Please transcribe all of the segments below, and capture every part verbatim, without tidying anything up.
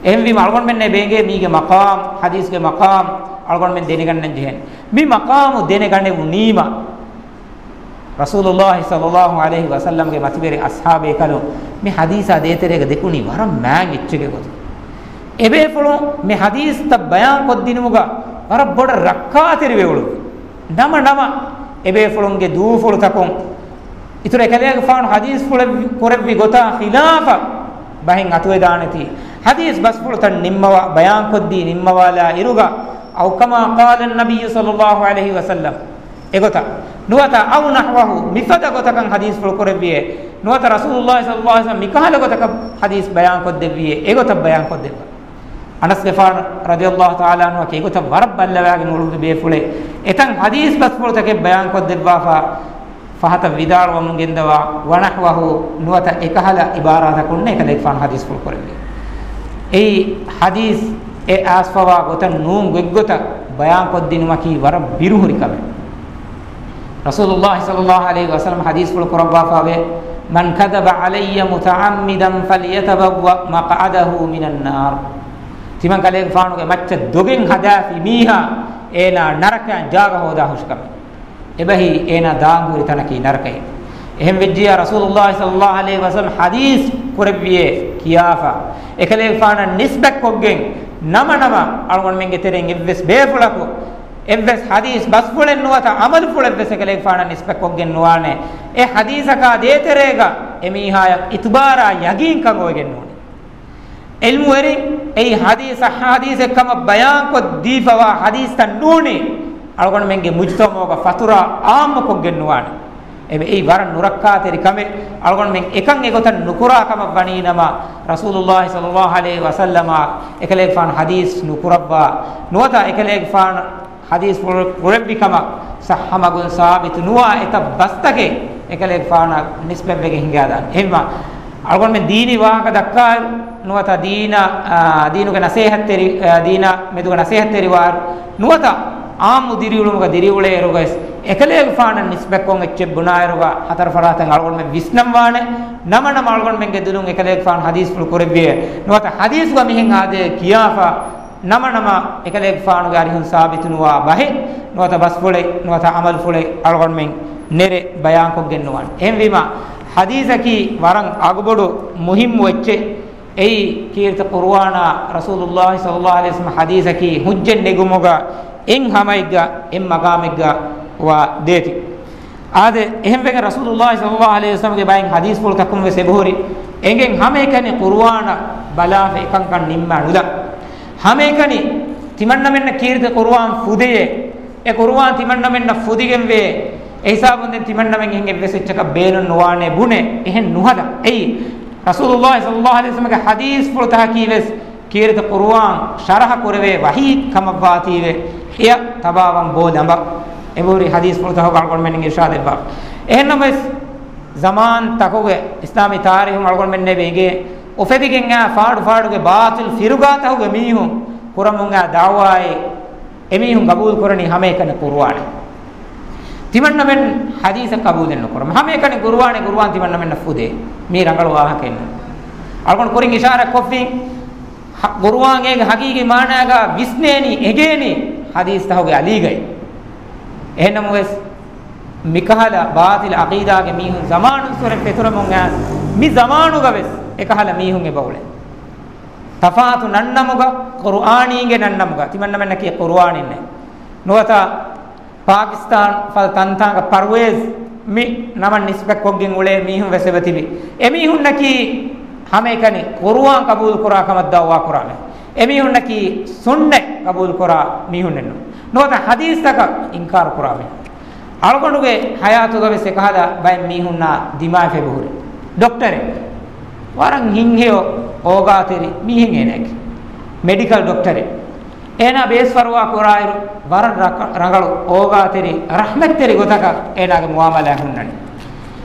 އެހެންވީމަ އަޅުގަނޑުމެންނޭ ބޭނގޭ މީގެ މަޤާމް، ޙަދީޘްގެ މަޤާމް އަޅުގަނޑުމެން ދެނެގަންނަން ޖެހޭނެ. މި މަޤާމު ދެނެގަނެވުނީމަ، ރަސޫލުﷲ ޞައްލަﷲ ޢަލައިހި ވަސައްލަމްގެ މަތިވެރި އަޞްޙާބޭކަލުން މި ޙަދީޘާ ދޭތެރޭގަ ދެކުނީ ވަރަށް މާތް އެއްޗެއްގެ ގޮތުން. އެބޭފުޅުން މި ޙަދީޘްތައް ބަޔާން ކޮށްދިނުމުގަ ވަރަށް ބޮޑަށް ރައްކާތެރިވެ އުޅުނު. ނަމަ ނަމަ އެބޭފުޅުންގެ ދޫފުޅުތަކުން އިތުރު އެކަލޭގެފާނު ޙަދީޘްފުޅެއް ކުރެއްވި ގޮތާ ޚިލާފަށް ބަހެއް އަތުވެދާނެތީ، ޙަދީޘް ބަސްފުޅުތައް ނިންމަވާ، ބަޔާންކޮށްދީ ނިންމަވާލާ އިރުގަ، أو كما قال النبي صلى الله عليه وسلم، އެގޮތަށް ނުވަތަ أو نحوه، މިފަދަ ގޮތަކަށް ޙަދީޘްފުޅު ކުރެއްވިއޭ، ނުވަތަ ރަސޫލުﷲ ޞައްލަﷲ ޢަލައިހި ވަސައްލަމް މިކަހަލަ ގޮތަކަށް ޙަދީޘް ބަޔާންކޮށްދެއްވިއޭ، އެގޮތަށް ބަޔާންކޮށްދެއްވާ. އަނަސްގެފާނު ރަޟިޔަﷲ ތަޢާލާ ޢަންހު އެގޮތަށް ވަރަށް ބައްލަވާގެން އުޅުއްވި ބޭފުޅެއް. އެތަން ޙަދީޘް ބަސްފުޅުތަކެއް ބަޔާންކޮށްދެއްވާފަ، ފަހަތަށް ވިދާޅުވަމުން ގެންދަވާ، ونحوه، ނުވަތަ އެކަހަލަ ޢިބާރާތަކުންނޭ އެކަލޭގެފާނު ޙަދީޘްފުޅު ކުރެއްވި. އެއީ ޙަދީޘް އެ އައިސްފަވާ ގޮތަށް ނޫން ގޮތްގޮތަށް ބަޔާންކޮށްދިނުމަކީ ވަރަށް ބިރުހުރި ކަމެއް. ރަސޫލުﷲ ޞައްލަﷲ ޢަލައިހި ވަސައްލަމް ޙަދީޘްފުޅު ކުރައްވާފަވޭ، من كذب علي متعمدا فليتبوأ مقعده من النار. ތިމަން ކަލޭގެފާނުގެ މައްޗަށް ދޮގެއް ހަދާފި މީހާ އޭނާ ނަރަކައަށް ޖާގަ ހޯދާ ހުށިކަމެއް. އެބަހީ އޭނާ ދާން ހުރި ތަނަކީ ނަރަކައެއް. އެހެން ވެއްޖިއްޔާ ރަސޫލުﷲ ޞައްލަﷲ ޢަލައިހި ވަސައްލަމް ޙަދީޘް ކުރެއްވިއޭ ކިޔާފަ، އެކަލޭގެފާނަށް ނިސްބަތްކޮށްގެން ނަމަ ނަމަ އަޅުގަނޑުމެންގެ ތެރެއިން އެއްވެސް ބޭފުޅަކު އެއްވެސް ޙަދީޘް ބަސްފުޅެއް ނުވަތަ ޢަމަލުފުޅެއްވެސް އެކަލޭގެފާނަށް ނިސްބަތްކޮށްގެން ނުވާނެ. އެ ޙަދީޘަކާ ދޭތެރޭގަ އެމީހާޔަށް އިތުބާރާ ޔަގީންކަން އޮވެގެން ނޫން. ޢިލްމުވެރިން އެއީ ޙަދީޘް ޞައްޙަ ޙަދީޘެއްކަމަށް ބަޔާންކޮށްދީފަވާ ޙަދީޘްތައް ނޫނީ، އަޅުގަނޑުމެންގެ މުޖުތަމަޢުގަ ފަތުރާ ޢާއްމުކޮށްގެން ނުވާނެ. އެ، އެއީ ވަރަށް ނުރައްކާތެރި ކަމެއް. އަޅުގަނޑުމެން އެކަން އެގޮތަށް ނުކުރާ ކަމަށް ވަނީ ނަމަ، ރަސޫލުﷲ ޞައްލަﷲ ޢަލައިހި ވަސައްލަމާ އެކަލޭގެފާނު ޙަދީޘް ނުކުރައްވާ، ނުވަތަ އެކަލޭގެފާނު ޙަދީޘް ކުރެއްވި ކަމަށް ޞައްޙަ މަގުން ސާބިތު ނުވާ އެތައް ބަސްތަކެއް އެކަލޭގެފާނަށް ނިސްބަތްވެގެން ހިނގާދާނެ. އެހެންވީމަ، އަޅުގަނޑުމެން ދީނީ ވާހަކަ ދައްކާއިރު، ނުވަތަ ދީނަށް، އާ، ދީނުގެ ނަސޭހަތްތެރި، އާ، ދީނާ މެދުގަ ނަސޭހަތްތެރިވާއިރު، ނުވަތަ ޢާއްމު ދިރިއުޅުމުގަ ދިރިއުޅޭއިރުގައިސް، އެކަލޭގެފާނަށް ނިސްބަތްކޮށް އެއްޗެއް ބުނާއިރުގަ ހަތަރު ފަރާތަށް އަޅުގަނޑުމެން ވިސްނަންވާނެ. ނަމަ ނަމަ އަޅުގަނޑުމެންގެ ދުލުން އެކަލޭގެފާނު ޙަދީޘްފުޅު ކުރެއްވިއޭ، ނުވަތަ ޙަދީޘްގަ މިހެން އާދޭ ކިޔާފަ، ނަމަ ނަމަ އެކަލޭގެފާނުގެ އަރިހުން ސާބިތުނުވާ ބަހެއް ނުވަތަ ބަސްފުޅެއް ނުވަތަ ޢަމަލުފުޅެއް އަޅުގަނޑުމެން ނެރެ ބަޔާންކޮށްގެން ނުވާނެ. އެހެންވީމަ، ޙަދީޘަކީ ވަރަށް އަގުބޮޑު މުހިއްމު އެއްޗެއް. އެއީ ކީރިތި ޤުރުއާނާ ރަސޫލުﷲ ޞައްލަﷲ ޢަލައިހި ވަސައްލަމް ޙަދީޘަކީ ޙުއްޖަތް ނެގުމުގަ އެއް ހަމައެއްގަ އެއް މަގާމެއްގަ ވާ ދޭތި. އާދެ، އެހެންވެގެން ރަސޫލުﷲ ޞައްލަﷲ ޢަލައިހި ވަސައްލަމްގެ ބައެއް ޙަދީޘްފުޅުތަކުން ވެސް އެބަހުރި، އެނގެން ހަމައެކަނި ޤުރުއާނަށް ބަލާފަ އެކަންކަން ނިންމާ ނުލާ. ހަމައެކަނި ތިމަންނަމެންނަށް ކީރިތި ޤުރުއާން ފުދެޔޭ، އެ ޤުރުއާން ތިމަންނަމެންނަށް ފުދިގެންވޭ، އެ ހިސާބުން ދެން ތިމަންނަމެން އެހެން އެއްވެސް އެއްޗަކަށް ބޭނުން ނުވާނޭ ބުނެ، އެހެން ނުހަދާ. އެއީ، ރަސޫލުﷲ ޞައްލަﷲ ޢަލައިހި ވަސައްލަމްގެ ޙަދީޘްފުޅުތަކަކީ ވެސް ކީރިތި ޤުރުއާން ޝަރަޙަ ކުރެވޭ ވަޙީ ކަމަށްވާތީވެ، އެޔަށް ތަބާވަން ބޯ ލަނބަ. އެބަހުރި ޙަދީޘްފުޅުތަކުގަ އަޅުގަނޑުމެން އިރުޝާދެއްވާ. އެހެންނަމަވެސް، ޒަމާންތަކުގެ އިސްލާމީ ތާރީޚުން އަޅުގަނޑުމެންނޭ އެނގޭ، އުފެދިގެން އާ ފާޑު ފާޑުގެ ބާޠިލް ފިރުގާތަކުގެ މީހުން ކުރަމުން އާ ދަޢުވާއެއް، އެމީހުން ގަބޫލު ކުރަނީ ހަމައެކަނި ޤުރުއާނެއް. ތިމަންނަމެން ޙަދީޘެއް ޤަބޫލެއް ނުކުރަމު. ހަމައެކަނި ޤުރުއާނެއް، ޤުރުއާން ތިމަންނަމެންނަށް ފުދޭ. މީ ރަނގަޅު ވާހަކައެއް ނޫން. އަޅުގަނޑު ކުރިން އިޝާރާތް ކޮށްފިން، ހަ-، ޤުރުއާން އޭގެ ޙަޤީޤީ މާނާގަ ވިސްނޭނީ، އެނގޭނީ ޙަދީޘްތަކުގެ އަލީގައި. އެހެންނަމަވެސް، މިކަހަލަ ބާޠިލް ޢަޤީދާގެ މީހުން ޒަމާނުއްސުރެ ފެތުރަމުން އައިސް، މި ޒަމާނުގަވެސް އެކަހަލަ މީހުން އެބައުޅޭ. ތަފާތު ނަންނަމުގަ، ޤުރުއާނީންގެ ނަންނަމުގަ، ތިމަންނަމެންނަކީ ޤުރުއާނީންނޭ. ނުވަތަ ޕާކިސްތާން ފަދަ ތަންތާނގަ ޕަރުވޭޒް މި ނަމަށް ނިސްބަތްކޮށްގެން އުޅޭ މީހުން ވެސް އެބަތިބި. އެމީހުންނަކީ ހަމައެކަނި ޤުރުއާން ޤަބޫލުކުރާ ކަމަށް ދަޢުވާ ކުރާ މީހުން. އެމީހުންނަކީ ސުންނަތް ޤަބޫލުކުރާ މީހުންނެއްނު. ނުވަތަ ޙަދީޘްތަކަށް އިންކާރު ކުރާ މީހުން. އަޅުގަނޑުގެ ޙަޔާތުގަވެސް އެކަހަލަ ބައެއް މީހުންނާ ދިމާވެފަ އެބަހުރި. ޑޮކްޓަރެއް. ވަރަށް ހިތްހެޔޮ އޯގާތެރި މީހެއް އޭނާގެ. މެޑިކަލް ޑޮކްޓަރެއް. އޭނާ ބޭސްފަރުވާ ކުރާއިރު ވަރަށް ރަ-، ރަނގަޅު އޯގާތެރި ރަޙްމަތްތެރި ގޮތަކަށް އޭނާގެ މުޢާމަލާތް ހުންނަނީ.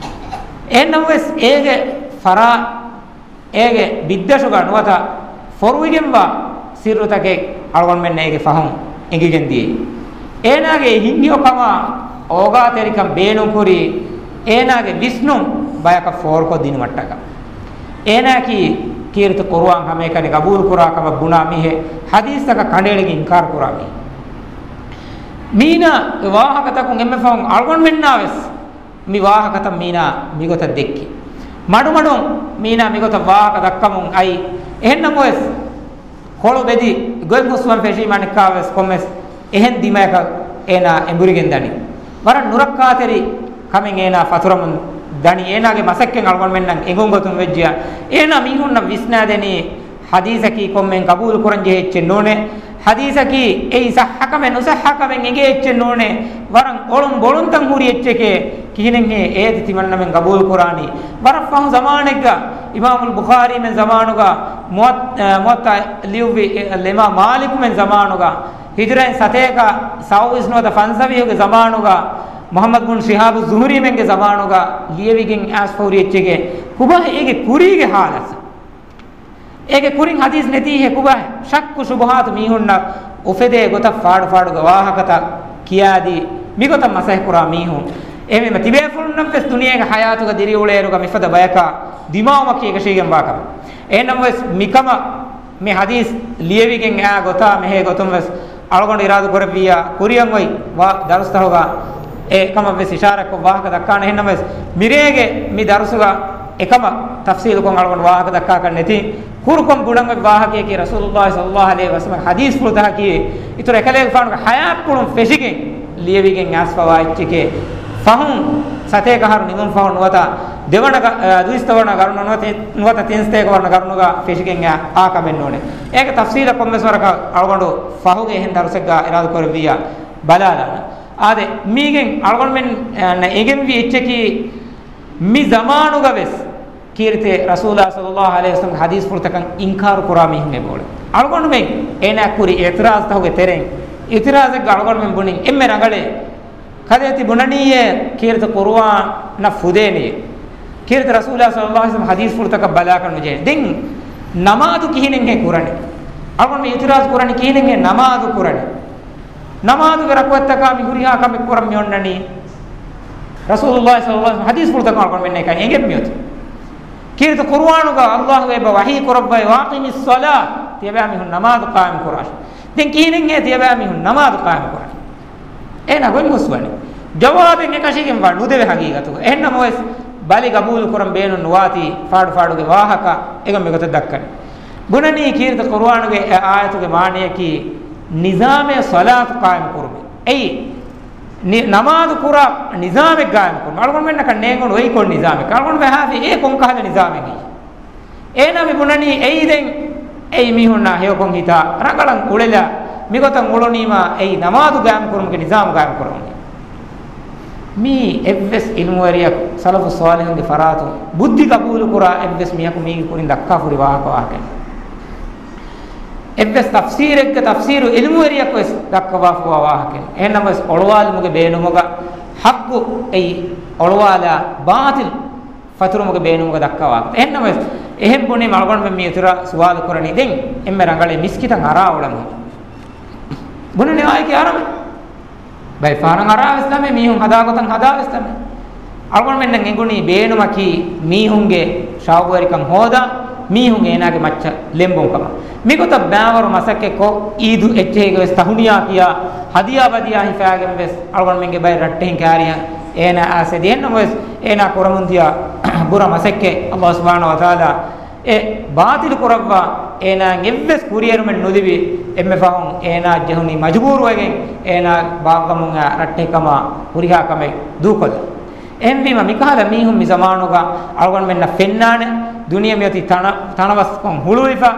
އެހެންނަމަވެސް އޭގެ ފަރާ އޭގެ ބިއްދަށުގަ ނުވަތަ ފޮރުވިގެންވާ ސިއްރުތަކެއް އަޅުގަނޑުމެންނަށް އޭގެ ފަހުން އެނގިގެން ދިޔައީ. އޭނާގެ ހިތްހެޔޮކަމާ އޯގާތެރިކަން ބޭނުންކުރީ އޭނާގެ ވިސްނުން ބަޔަކަށް ފޯރުކޮށްދިނުމަށްޓަކާ. އޭނާއަކީ ކީރިތި ޤުރުއާން ހަމައެކަނި ގަބޫލުކުރާ ކަމަށް ބުނާ މީހެއް، ޙަދީޘްތަކަށް ކަނޑައެޅިގެން އިންކާރު ކުރާ މީހެއް. މީނާ ވާހަކަތަކުން އެންމެ ފަހުން އަޅުގަނޑުމެންނާވެސް މި ވާހަކަތައް މީނާ މިގޮތަށް ދެއްކި. މަޑުމަޑުން މީނާ މިގޮތަށް ވާހަކަ ދައްކަމުން އައި. އެހެންނަމަވެސް، ކޮޅު ބެދި ގޮތް ހުސްވަން ފެށީމަ އަނެއްކާވެސް ކޮންމެސް އެހެން ދިމަޔަކަށް އޭނާ އެނބުރިގެން ދަނީ. ވަރަށް ނުރައްކާތެރި ކަމެއް އޭނާ ފަތުރަމުން ދަނީ. އޭނާގެ މަސައްކަތް އަޅުގަނޑުމެންނަށް އެނގުން ގޮތުން ވެއްޖިޔާ، އޭނާ މީހުންނަށް ވިސްނާދެނީ ޙަދީޘަކީ ކޮންމެ ގަބޫލު ކުރަން ޖެހޭ އެއްޗެއް ނޫނޭ. ޙަދީޘަކީ އެއީ ޞައްޙަކަމެއް ނުޞައްޙަކަމެއް އެނގޭ އެއްޗެއް ނޫނޭ. ވަރަށް އޮޅުން ބޮޅުންތަން ހުރި އެއްޗެކޭ. ކިހިނެއްހޭ އޭތި ތިމަންނަމެން ގަބޫލު ކުރާނީ؟ ވަރަށް ފަހު ޒަމާނެއްގަ އިމާމުލް ބުޚާރީމެން ޒަމާނުގަ، މުވައް-، އަ، މުވައްޠާ ލިޔުއްވި އެ، އިމާމް މާލިކުމެން ޒަމާނުގަ، ހިޖުރައިން ސަތޭކަ ސައުވީސް ނުވަތަ ފަންސަވީހުގެ ޒަމާނުގަ، މުޙައްމަދު ބުން ޝިހާބު ޒުހުރީމެންގެ ޒަމާނުގަ ލިޔެވިގެން އައިސްފަ ހުރި އެއްޗެކޭ. ކޮބާ އޭގެ ކުރީގެ ޙާލަތް؟ އޭގެ ކުރިން ޙަދީޘް ނެތީހޭ ކޮބާހޭ؟ ޝައްކު ޝުބުހާތު މީހުންނަށް އުފެދޭ ގޮތަށް ފާޑުފާޑުގެ ވާހަކަތައް ކިޔާދީ، މިގޮތަށް މަސައްކަތް ކުރާ މީހުން. އެހެންވީމަ ތިބޭފުޅުންނަށްވެސް ދުނިޔޭގެ ޙަޔާތުގަ ދިރިއުޅޭއިރުގަ މިފަދަ ބަޔަކާ ދިމާވުމަކީ އެކަށީގެންވާ ކަމެއް. އެހެންނަމަވެސް، މިކަމަށް މި ޙަދީޘް ލިޔެވިގެން އާ ގޮތާ މެހޭ ގޮތުން ވެސް އަޅުގަނޑު އިރާދަ ކުރެއްވިއްޔާ، ކުރިއަށް އޮތް ވާ ދަރުސްތަކުގަ އެކަމަށް ވެސް އިޝާރާތްކޮށް ވާހަކަ ދައްކާނެ. އެހެންނަމަވެސް، މިރޭގެ މި ދަރުސުގަ އެކަމަށް ތަފްޞީލުކޮށް އަޅުގަނޑު ވާހަކަ ދައްކާކަށް ނެތި. ކުރުކޮށް ބުނަން އޮތް ވާހަކަޔަކީ، ރަސޫލުﷲ ޞައްލަﷲ ޢަލައިހި ވަސައްލަމް ޙަދީޘްފުޅުތަކަކީ، އިތުރު އެކަލޭގެފާނުގެ ޙަޔާތްޕުޅުން ފެށިގެން ލިޔެވިގެން އައިސްފަވާ އެއްޗެކޭ. ފަހުން ސަތޭކަ އަހަރު ނިމުން ފަހުން ނުވަތަ ދެވަނަ ގަ-، އަ، ދުއިސައްތަ ވަނަ ގަރުނު ނުވަތަ، ނުވަތަ ތިންސަތޭކަ ވަނަ ގަރުނުގަ ފެށިގެން އާ، އާ ކަމެއް ނޫނޭ. އޭގެ ތަފްޞީލަށް ކޮންމެސް ވަރަކަށް އަޅުގަނޑު ފަހުގެ އެހެން ދަރުސެއްގަ އިރާދަ ކުރެއްވިއްޔާ ބަލާލާނަން. އާދެ، މީގެން އަޅުގަނޑުމެން، އަ، އެނގެންވީ އެއްޗަކީ، މި ޒަމާނުގަ ވެސް ކީރިތި ރަސޫލާ ޞައްލަﷲ ޢަލައިހި ވަސައްލަމްގެ ޙަދީޘްފުޅުތަކަށް އިންކާރު ކުރާ މީހުން އެބައުޅޭ. އަޅުގަނޑުމެން އޭނާ ކުރި އިޢުތިރާޟުތަކުގެ ތެރެއިން، އިޢުތިރާޟެއްގަ އަޅުގަނޑުމެން ބުނިން އެންމެ ރަނގަޅޭ، ކަލޭ ތި ބުނަނީއޭ ކީރިތި ޤުރުއާނަށް ފުދޭނެޔޭ. ކީރިތި ރަސޫލާ ޞައްލަﷲ ޢަލައިހި ވަސައްލަމް ޙަދީޘްފުޅުތަކަށް ބަލާކަށް ނުޖެހޭ. ދެން ނަމާދު ކިހިނެއްހޭ ކުރަނީ؟ އަޅުގަނޑުމެން އިޢުތިރާޟު ކުރަނީ ކިހިނެއްހޭ ނަމާދު ކުރަނީ؟ ނަމާދުގެ ރަކުޢަތްތަކާ މި ހުރިހާ ކަމެއް ކުރަން މި އޮންނަނީ. ރަސޫލުﷲ ޞައްލަﷲ ޢަލައިހި ވަސައްލަމް ޙަދީޘްފުޅުތަކުން އަޅުގަނޑުމެންނަށް އެކަން އެނގެން މިއޮތީ. ކީރިތި ޤުރުއާނުގަ ﷲ އެބަ ވަޙީ ކުރައްވައި، "وَأَقِمِ الصَّلَاةَ." ތިޔަބައިމީހުން ނަމާދު ޤާއިމް ކުރާށޭ. ދެން ކިހިނެއްހޭ ތިޔަބައިމީހުން ނަމާދު ޤާއިމް ކުރާނީ؟ އޭނާ ގޮތް ހުސްވަނީ. ޖަވާބެއް އެކަށީގެންވާ ނުދެވޭ ހަގީގަތުގަ. އެހެންނަމަވެސް، ބަލި ގަބޫލު ކުރަން ބޭނުން ނުވާތީ، ފާޑު ފާޑުގެ ވާހަކަ އެގޮތް މިގޮތަށް ދައްކަނީ. ބުނަނީ ކީރިތި ޤުރުއާނުގެ އެ އާޔަތުގެ މާނަޔަކީ، ނިޒާމެއް ޞަލާތު ޤާއިމް ކުރުމެއް. އެއީ، ނި-، ނަމާދު ކުރާ ނިޒާމެއް ޤާއިމް ކުރުން. އަޅުގަނޑުމެންނަކަށް ނޭނގުނު އެއީ ކޮން ނިޒާމެއް؟ އަޅުގަނޑު ވެހާފި އޭ ކޮން ކަހަލަ ނިޒާމެއް؟ އޭނާ މި ބުނަނީ އެއީ ދެން އެއީ މީހުންނާ ހެޔޮކޮން ހިތާ ރަނގަޅަށް އުޅެލާ މިގޮތަށް އުޅުނީމާ އެއީ ނަމާދު ޤާއިމް ކުރުމުގެ ނިޒާމު ޤާއިމް ކުރަމުން. މީ އެއްވެސް ޢިލްމުވެރިޔަކު ސަލަފު ޞާލިޙުންގެ ފަރާތުން ބުއްދި ޤަބޫލު ކުރާ އެއްވެސް މީހަކު މީގެ ކުރިން ދައްކާފަ ހުރި ވާހަކަ ވާހަކައެއް. އެއްވެސް ތަފްސީރެއްގެ ތަފްސީރު ޢިލްމުވެރިޔަކު ވެސް ދައްކަވާފަވާ ވާހަކައެއް. އެހެންނަމަވެސް އޮޅުވާލުމުގެ ބޭނުމުގަ ޙައްޤު އެއީ އޮޅުވާލާ ބާޠިލް ފަތުރުމުގެ ބޭނުމުގަ ދައްކަވާ. އެހެންނަމަވެސް އެހެން ބުނީމަ އަޅުގަނޑުމެން މި އިތުރަށް ސުވާލު ކުރަނީ ދެން އެންމެ ރަނގަޅޭ މިސްކިތަށް އަރާ އުޅަމުން. ބުނަނީ އާއެކޭ އަރަމެ. ބައެއް ފަހަރަށް އަރާވެސް ދަމެ، މީހުން ހަދާ ގޮތަށް ހަދާވެސް ދަމެ. އަޅުގަނޑުމެންނަށް އެނގުނީ ބޭނުމަކީ މީހުންގެ ޝައުގުވެރިކަން ހޯދާ، މީހުން އޭނާގެ މައްޗަށް ލެނބުން ކަމަށް. މިގޮތަށް ބައިވަރު މަސައްކަތްކޮށް، ޢީދު އެއްޗެހިގަ ވެސް ތަހުނިޔާ ކިޔާ، ހަދިޔާ ބަދިޔާ ހިފާގެން ވެސް އަޅުގަނޑުމެންގެ ބައެއް ރައްޓެހިން ކާރިޔަށް އޭނާ އައިސް އެދި. އެހެންނަމަވެސް އޭނާ ކުރަމުންދިޔަ ބުރަ މަސައްކަތް ﷲ ސުބްޙާނަހޫ ވަތަޢާލާ އެ ބާޠިލު ކުރައްވާ، އޭނާއަށް އެއްވެސް ކުރިއެރުމެއް ނުލިބި، އެންމެ ފަހުން އޭނާއަށް ޖެހުނީ މަޖުބޫރުވެގެން އޭނާ ބާއްވަމުން އައި ރައްޓެހިކަމާ ހުރިހާ ކަމެއް ދޫކޮށްލަން. އެހެންވީމަ މިކަހަލަ މީހުން މި ޒަމާނުގަ އަޅުގަނޑުމެންނަށް ފެންނާނެ، ދުނިޔެ މިއޮތީ ތަނަ-، ތަނަވަސްކޮށް ހުޅުވިފަ،